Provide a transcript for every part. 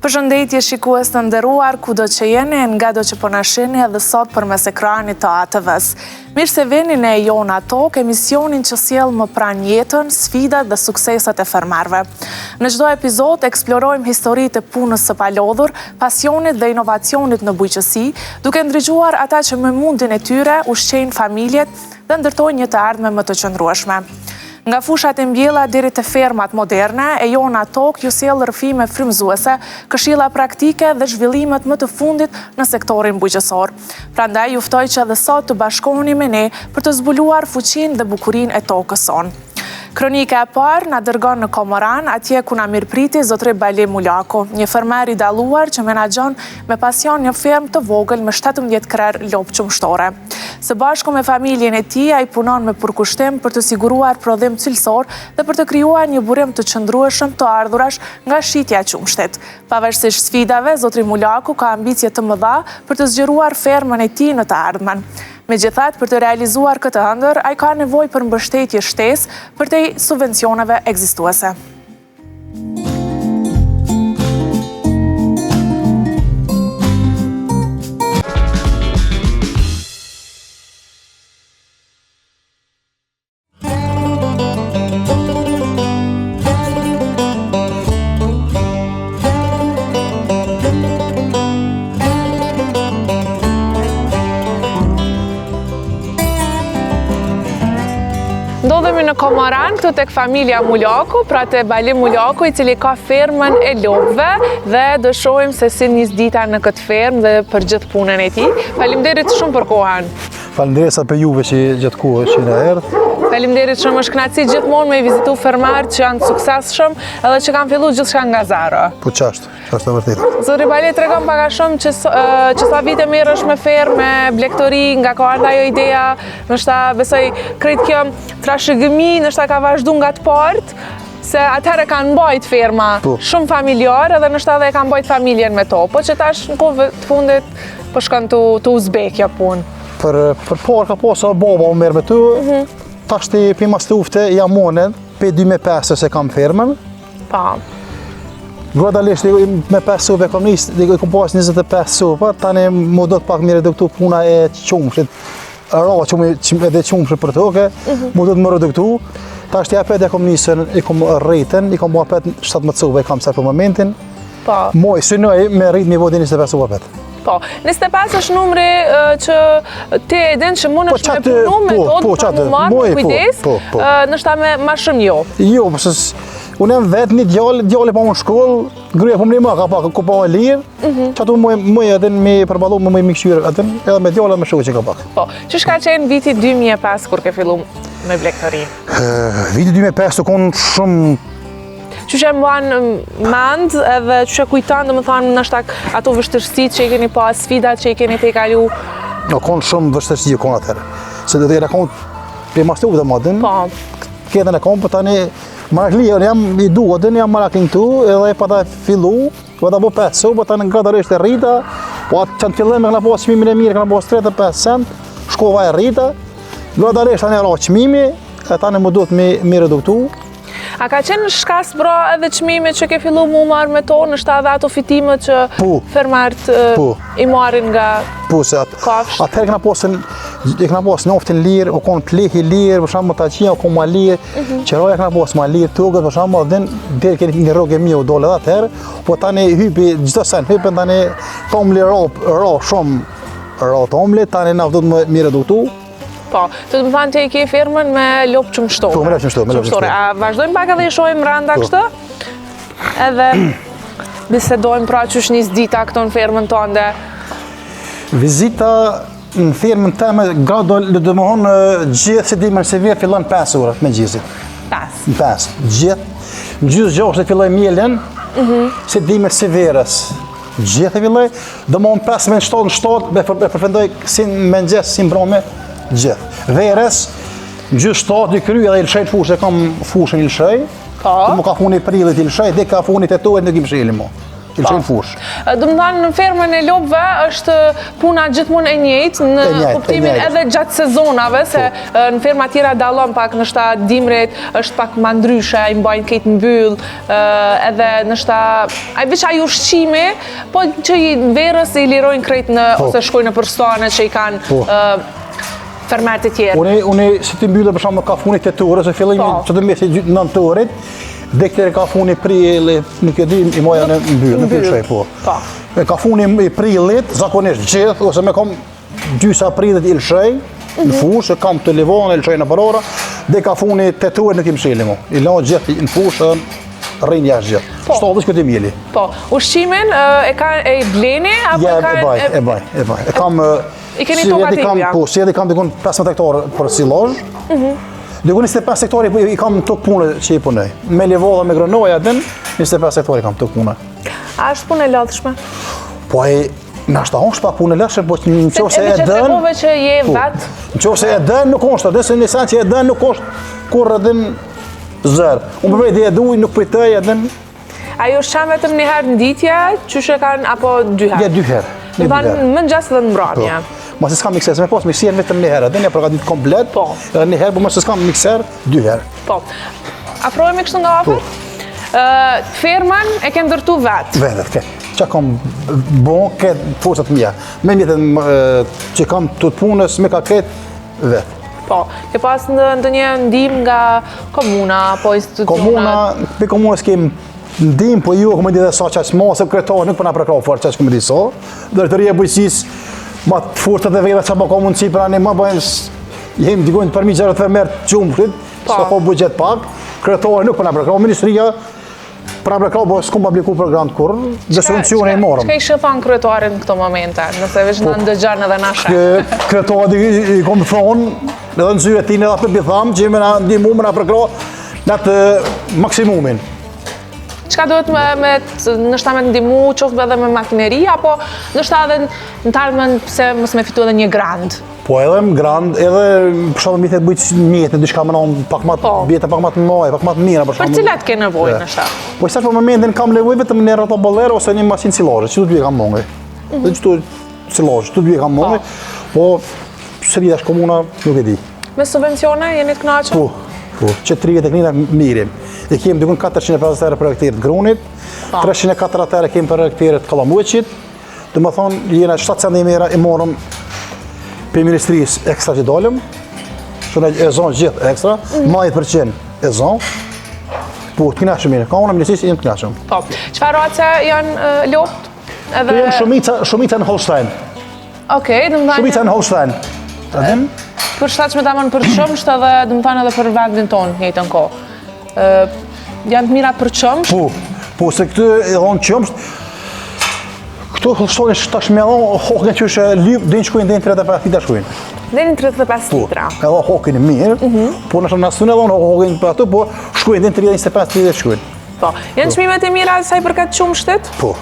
Përshëndetje shikues të nderuar, kudo që jeni, ngado që po na shihni edhe sot përmes ekranit të ATV-së. Mirë se vini në E Jona Tokë, emisionin që sjell më pranë jetën, sfidat dhe sukseset e fermerëve. Në çdo epizod eksplorojmë historitë e punës së palodhur, pasionit dhe inovacionit në bujqësi, duke ndriçuar ata që me mundin e tyre ushqejnë familjet dhe ndërtojnë një të ardhme më të qëndrueshme. Nga fushat e mbjella deri te fermat moderne, E Jona Tokë ju sjell rrëfime frymëzuese, këshilla praktike dhe zhvillimet më të fundit në sektorin bujqësor. Prandaj ju ftoj që edhe sot të bashkoheni me ne për të zbuluar fuqinë dhe bukurinë e tokës sonë. Kronika e parë na dërgon në Komoran, atje ku na mirëpriti zotëri Bali Mulaku, një fermer i dalluar që menaxhon me pasion një fermë të vogël me 17 krerë lopë qumështore. Së bashku me familjen e tij, ai punon me përkushtim për të siguruar prodhim cilësor dhe për të krijuar një burim të qëndrueshëm të ardhurash nga shitja e qumështit. Pavarësisht sfidave, zotëri Mulaku ka ambicie të mëdha për të zgjeruar fermën e tij në të ardhmen. Megjithatë, për të realizuar këtë ëndërr, ai ka nevojë për mbështetje shtesë përtej subvencioneve ekzistuese. Ndodhemi në Komoran, këtu tek familja Mulaku, pra te Bali Mulaku, i cili ka fermën e lopëve dhe do shohim se si nis dita në këtë fermë dhe për gjithë punën e tij. Faleminderit shumë për kohën. Faleminderit sa për juve që gjatë kohës që na erdh. Faleminderit shumë, është kënaqësi gjithmonë me vizitu fermerë që janë të suksesshëm edhe që kanë fillu gjithçka nga zero. Po qashtu, qashtu e vërtetë. Zotri Bali, tregom pak a shumë që, që sa vite merresh me fermë, me blegtori, nga ka ardhë ajo ideja, ndoshta besoj krejt kjo trashëgimi, ndoshta ka vazhdu nga të parët, se atëherë kanë mbajt ferma po. shumë familjar edhe ndoshta edhe e kanë mbajt familjen me to, po që tash në kohë të fundit po shkon tu, tu u zbeh kjo punë. Për, për parë ka pasë baba u merr me to, mm -hmm. tashti pi mas lufte jam unë, pe 2005 se kam fermën. Pa. Gradualisht me 5 sopa kam nis, i kom pas 25 sopa, tani m'u duhet pak me reduktu puna e qumshit. Ra që edhe qumshit për toke, mm -hmm. m'u duhet me reduktu. Tashti apet e kom nisën, i kom rritën, i kom bo apet 17 sopa i kam sa për momentin. Po. Moj, synoj me rrit me bo 25 sopa apet. Po, 25 është numri që ti e din që mundesh po, me punu me po, to, po, me marrë, me po, kujdes, po, po. ndoshta me ma shumë jo. Jo, po, se unë jam vetë një djalë, djali po në shkollë, gruja po më ka pak, ku po e lirë, mm -hmm. që ato muj, muj edhe me përballu, me muj me kqyrë, edhe, edhe me djalë edhe me shoqe ka pak. Po, qysh ka qenë viti 2005 kur ke fillu me blegtori? Viti 2005 u konë shumë Qysh e mban mend edhe qysh e kujton, domethanë, ndoshta ato vështirësitë që i keni pas, sfidat që i keni tejkalu? U konë shumë vështirësi u konë atëherë. Se do të jera konë për mas lufte më din. Po. Këtë në konë, po tani marakli, unë jam i du, din jam marakli këtu, edhe e pata fillu, po ta bo 5 po tani gradualisht e rrita, po atë që në fillim e këna pas çmimin e mirë, këna pas 35 cent, shkova e rrita, gradualisht tani ra çmimi, e tani m'u duhet me, me reduktu, A ka qenë shkas pra edhe çmimi që ke fillu mu marrë me to, ndoshta edhe ato fitimet që po. fermerët po. i marrin nga po, se at, kafshët? Atëherë këna pasën, e këna pasë naftën lirë, u konë plehi lirë, për shembull ta u konë ma lirë, mm -hmm. qeraja këna pasë ma lirë, tokët, për shembull, dhe deri keni një rrogë e mirë u dole edhe atëherë, po tani hypi, çdo sen hypën, tani tomli ra, ra shumë, ra tomli, tani na duhet me, me reduktu, Po, domethanë ti e ke fermën me lopë qumështore. Po, me lopë qumështore, me lopë qumështore. A vazhdojmë pak edhe i shohim mrenda po. kështu? Edhe bisedojmë pra qysh nis dita këtu në fermën tënde. Vizita në fermën teme gradual, domethonë, gjithë si dimër si vjet fillon 5 orë të mëngjesit. 5. Në 5, gjithë. Në gjysë gjashtë e filloj mjelën, mm -hmm. si dimër si verës. Gjithë e filloj, domethonë 5 me 7 në 7, e përfundoj si në mëngjes, si në mbrëmje, gjithë. Verës, në gjysë 7 i kry edhe i lëshoj të fushë, e kam fushën i lëshoj. Po. Më ka funi prillit i lëshoj, dhe ka funi tetorit nuk i msheli mo. I lëshoj në fushë. Domethënë, në fermën e lopëve është puna gjithmonë e njëjtë, në kuptimin edhe gjatë sezonave, se po. në ferma tjera dallon pak, ndoshta dimrit është pak ma ndryshe, i mbajnë krejt mbyll, edhe ndoshta, ai veç ai ushqimi, po që i verës i lirojnë krejt në, po. ose shkojnë nëpër stane që i kanë po. fermerët e tjerë. Unë, unë si të mbyllë për shembull ka funi tetorit, se fillimi po. që të mesi nëntorit, deri ka funi prillit, nuk e di, i maja në mbyllë, nuk e lëshoj, po. Po. E ka funi i prillit, zakonisht gjithë, ose me kom gjysa prillit i lëshoj, në mhm. fushë, kam të livone, i lëshoj nëpër ora, dhe ka funi tetorit nuk i msheli mo. I la gjithë në fushë, rrinë jashtë gjithë. Po. Shto dhe që këtë mjeli. Po, ushqimin e ka e bleni, apo e ka... E baj, e baj, e baj. E kam... I keni tokat e juja? Po, sivjet i kam dikun 15 hektarë për silazh. Mhm. Dikun 25 hektarë i kam tokë pune që i punoj. Me livadhe, me gronoja, din, 25 hektarë i kam tokë pune. A është punë e lodhshme? Po e, nashta është pak punë e lodhshme, po në qoftë se e dën... Edhe që je po, vetë? Në qoftë se e dën, nuk është, dhe se një sen që e dën, nuk është kurrë din zor. Unë për e duj, nuk pritoj, e dën... A i ushqen vetëm një herë në ditë, qysh e kanë, apo dy herë? Ja, dy herë. Në herë, në mëngjes dhe në mbrëmje. Po. Masi s'kam mikser, se me pas mikser vetëm një herë, dhe një përgatit komplet, po. edhe një herë, po masi s'kam mikser, dy herë. Po. Afrohemi kështu nga afër? Po. Fermën e ke ndërtu vetë? Vetë, ke. Që kam bo, këtë forcat mija. Me mjetet që kam të punës, me ka këtë vetë. Po, ke pas në ndonjë ndihmë nga komuna apo institucionet? Komuna, për komunës kem ndihmë, po ju, kom me di sa qaq ma, se kryetari nuk po na përkrah fort qaq kom me di sa. Drejtoria e bujqësisë, ma të fortat e veta që po ka mundësi për anë, ma bëjmë, jemi dikujnë për mi gjërët fermer të qumshtit, po. s'ka po buxhet pak, kryetari nuk po na përkrah, ministria, Pra bre po s'kom apliku për grant kurrë, dhe subvencione i morëm. Çka i kishe thanë kryetarit në këto momente, nëse veç na po, ndëgjon edhe na sheh? Kryetarit i, i kom thonë, edhe në zyre tine edhe për thamë, që me na ndihmu, me na përkrah, në atë maksimumin. Çka duhet me, me ndoshta me ndihmu, qoftë edhe me makineri, apo ndoshta edhe në të ardhmen pse mos me fitu edhe një grant? Po edhe në grant, edhe për shembull mjetet bujq mjete, diçka më non pak më po. mjete pak më të mëdha, pak më të mira për shembull. Për cilat ke nevojë ndoshta? Po sa për momentin kam nevojë vetëm një rotobaler ose një makinë silazhe, që të dy kam mungë. Mm -hmm. Qëto silazhe, të dy kam mungë. Po, po se di komuna nuk e di. Me subvencione jeni të kënaqur? Po. Po, që 30 e kënina mirim. E kemi dikun 450 euro për hektarë të grunit, 304 euro kemi për hektarë të kallamuqit, Domethonë, jena 7 centimetra i morëm prej ministrisë ekstra që dolëm, që në e zonë gjithë ekstra, mm. 90% e zonë, po, të knaqëm mirë, ka unë ministrisë, jem të knaqëm. Po, çfarë race janë lopët? Edhe... Janë shumica, shumica në Holstein. Okej, domethanë... Shumica në Holstein. Ta dim? Përshtatshme tamam për qumësht edhe, domethanë edhe për vendin tonë, njëjtën kohë. Janë të mira për qumësht? Po, po, se këtë e dhonë qumësht, këto Holstein tash me dhonë, hokën që është lypë, dhe në shkojnë dhe në 35 litra shkojnë. Dhe në 35 po, litra? Po, edhe hokën e mirë, mhm. po në shumë nësë në dhonë hokën për ato, po shkojnë dhe në 25-30 shkojnë. Po, janë po. çmimet e mira sa i përket qumështit? Po,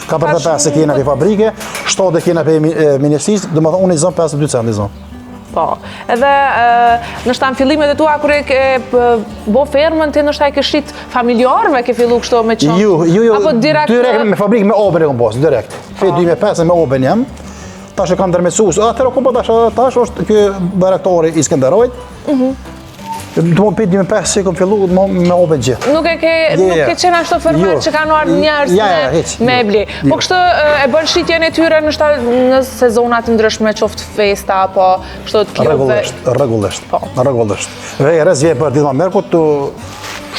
Ka për të 5 e kena për fabrike, 7 e kena për ministrisë, domethonë unë i zonë 52 cent i zonë. Po, edhe ndoshta në fillimet e tua kur e ke bo fermën, ti ndoshta e ke shit familjarëve ke fillu kështu me qumësht? Jo, jo, jo, Apo direkt, direkt me fabrikë me obën e kom pas, direkt. Prej po. 2005 me obën jam, tash e kam ndërmjetësues, atëherë kom po tash, tash është ky bajraktari i Skenderajt. Mhm. Do më pit 2005 që kom fillu me, me obe gjithë. Nuk e ke, nuk ke qenë ashtu fermer jo. që kanë ardhë njerëz ja, ja, me, me e ble. Po kështu e bën shitjen e tyre në, shta, në sezona të ndryshme, qoftë festa, apo kështu të klubve. Rregullisht, rregullisht, po. rregullisht. Verës vje për ditë ma merr, ku të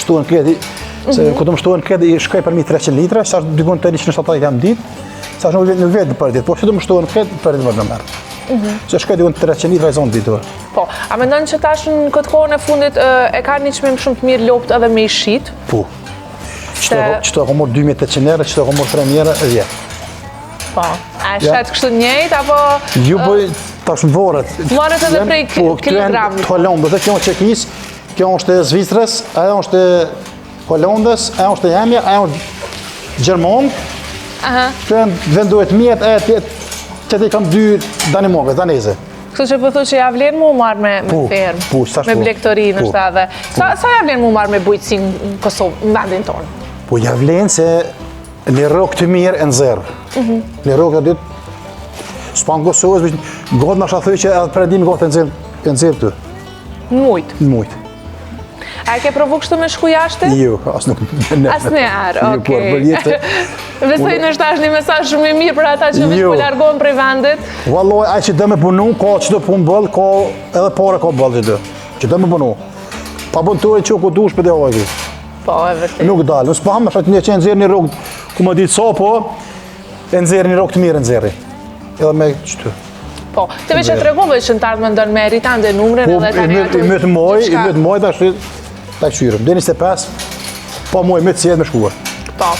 shtuhen kredi, se mm -hmm. ku të më shtuhen kredi, i shkoj përmi 300 litra, sa dikun të 170 jam ditë, sa nuk vjen nuk vjen për ditë, po që të më shtuhen kredi për ditë më merr. Mm -hmm. Se shkoj dikun 300 litra i zonë ditë. Po, a mendon që tash në këtë kohën e fundit e ka një çmim shumë të mirë lopët edhe me i shit? Po. Qëto e kom marrë 2800 euro, qëto e kom marrë 3000 euro, e vjetë. Po, a e shet kështu njëjtë, apo... Ju po, tash më varet. Varet edhe prej po, kilogramit. Po, këtu janë të Holandës, dhe kjo është Çekisë, kjo është e Zvicrës, ajo është e Holandës, ajo është e jemja, ajo është Gjermon. Aha. Këtu janë vendohet mjet, e tjetë, që kam dy Danimarkës, Daneze. Kështu që po thu që ja vlen mu marrë me, me po, fermë, po, me po. blegtori në shta edhe. Sa, sa ja vlen mu marrë me bujqësi në Kosovë, në vendin tonë? Po ja vlen se... Një rrogë të mirë e nxjerr. Mm Një rrogë të ditë, s'pa në Kosovës, gotë në shë që edhe përëndim gotë e nxjerr, e nxjerr të. Në mujtë? Në mujtë. A e ke provu kështu me shku jashtë? Jo, as nuk. Asnjëherë, jo, okej. Jo, për jetë. Besoj ndoshta është një mesazh shumë i mirë për ata që veç jo. po largohen prej vendit. Vallai, ai që do me punu, ka që do punë boll, ka edhe pare ka boll që do. Që do me punu. Pa bën të që ku dush për dhe ojë. Po, e vërtetë. Nuk dalë, nuk s'po hamë, është një që nxjerr një rrugë, ku më ditë sa po, e nxjerr një rrugë të mirë nxjerri. Edhe me qëtu. Po, ti veç e tregove që në të ardhmen don me rrit ende numrin po, edhe tani ato. I myt moj, i myt moj tash ta kqyrëm. Deri 25, po moj me të me shkuar. Po.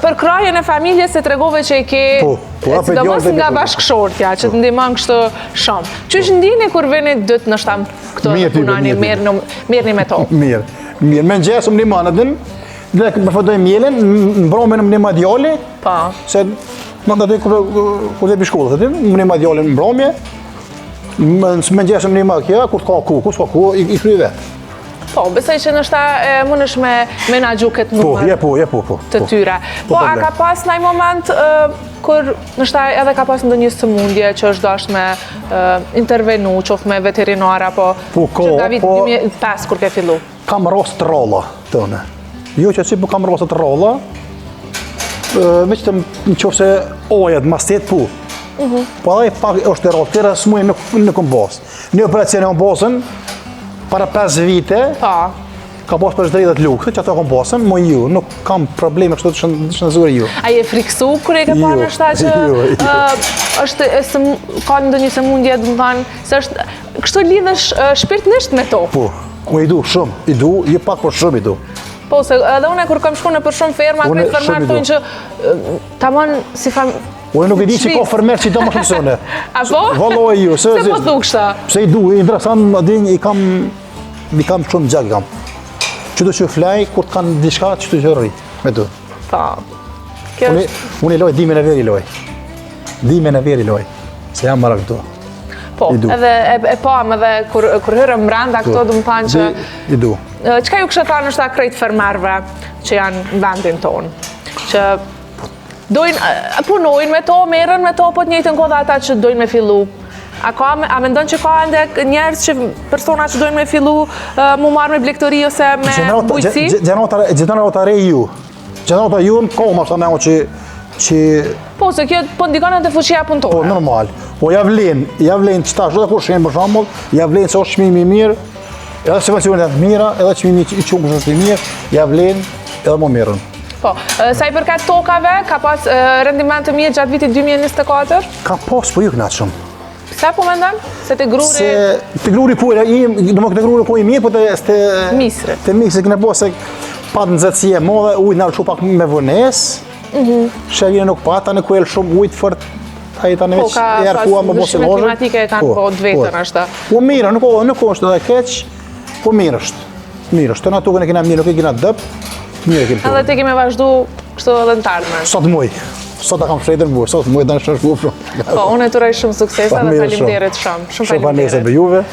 Përkrahjen e familjes e tregove që e ke po, po, sidomos nga bashkëshortja, që të po. ndihmon kështu shumë. Qysh ndiheni kur vini dytë në shtamë këto dhe punoni, merreni me to? Mirë, mirë. Me mëngjes më ndihmon edhe dhe përfundoj mjelën, në mbrëmje më ndihmon djali. Po. Se Në të kur kur të shkollës, aty më ndihmon djali në mbrëmje. Më mëngjes më ndihmon kjo, kur ka ku, ku s'ka ku, i, i kryj vetë. Po, besoj që ndoshta mundesh me menaxhu këtë po, numër. Po, je po, je po, po. Të po. tyre. Po, a ka pas naj moment kur ndoshta edhe ka pas ndonjë sëmundje që është dashtë me intervenu, qoftë me veterinar apo po, ko, që nga viti po, 2005 kur ke fillu? Kam raste të rralla të në. Jo që si, po kam raste të rralla, veç të në qoftë se ojet, mastet po. Mm Po edhe pak është e rrallë, tjera smuje nuk, nuk kom pas. Një operacion e kom pasën, para 5 vite, pa. ka pas për zhdredhet lukë, që ato kom pasën, mo ju, nuk kam probleme kështu të shëndetësore ju. A je friksu kur e ke pa jo, ndoshta që jo, jo. është e sëm, ka ndonjë sëmundje, domethanë, se është Kështu lidhesh shpirtnisht me to? Po, unë i du shumë, i du, jo pak, por shumë i du. Po, se edhe unë kur kam shku nëpër shumë ferma, krejt fermerët thonë që tamam si fam... Unë nuk e di që ka fermer që i do më shumë se unë. A po? Vallai ju, se... Se po thu kështu? Pse i du, interesant, a din, i kam, i kam shumë gjak, i kam. Që do që flaj, kur të kanë diçka, që të që rri, me të. Po. Unë, unë i loj, dimën e verë i loj. Dimën e verë i loj, se jam marak këto. Po, edhe e, e pamë edhe kur, kur hyrëm mbrenda këto, po, domethanë që... I du. Çka ju kishe thanë ndoshta krejt fermerëve që janë në vendin tonë? Që dojnë, punojnë me to, merren me to, po të njëjtën kohë dhe ata që dojnë me fillu. A, ka, a mendon që ka ende njerëz që persona që dojnë me fillu mu marrë me blegtori ose me bujqësi? Gjenerata, gjenerata re ju. Gjenerata jonë, ka ma shta që që... Po, se kjo po ndikon edhe fuqia punëtore. Po, normal. Po, ja vlen, ja vlen që tash edhe kur shenë për shembull, ja vlen se është çmimi i mirë, edhe subvencionet janë të mira, edhe çmimi i qumështit është i mirë, ja vlen edhe më mirën. Po, sa i përket tokave, ka pas rendiment të mirë gjatë vitit 2024? Ka pas, po jo kënaqshëm. Pse po mendon? Se te gruri... Se te gruri po, i, do te gruri po i mirë, po te... Te misri. Te misri, këne po se pat nxehtësi e madhe, ujë na lëshu pak me vonesë, mm -hmm. Shevine nuk pat, tani ku e shumë ujë të fort, ai tani po, veç e arkua më bosë lozhën. klimatike e kanë po, po të vetën po. është. Po mirë, nuk, nuk është edhe keq, po mirë është. Mirë është, të na tokën e kena mirë, nuk e kena dëp, mirë e kena Edhe ti ke me vazhdu kështu edhe në të ardhmen. Sot muj, sot ta kam shretën burë, sot muj të në shërë Po, unë të uroj shumë suksese dhe faleminderit shumë. Shumë faleminderit për juve.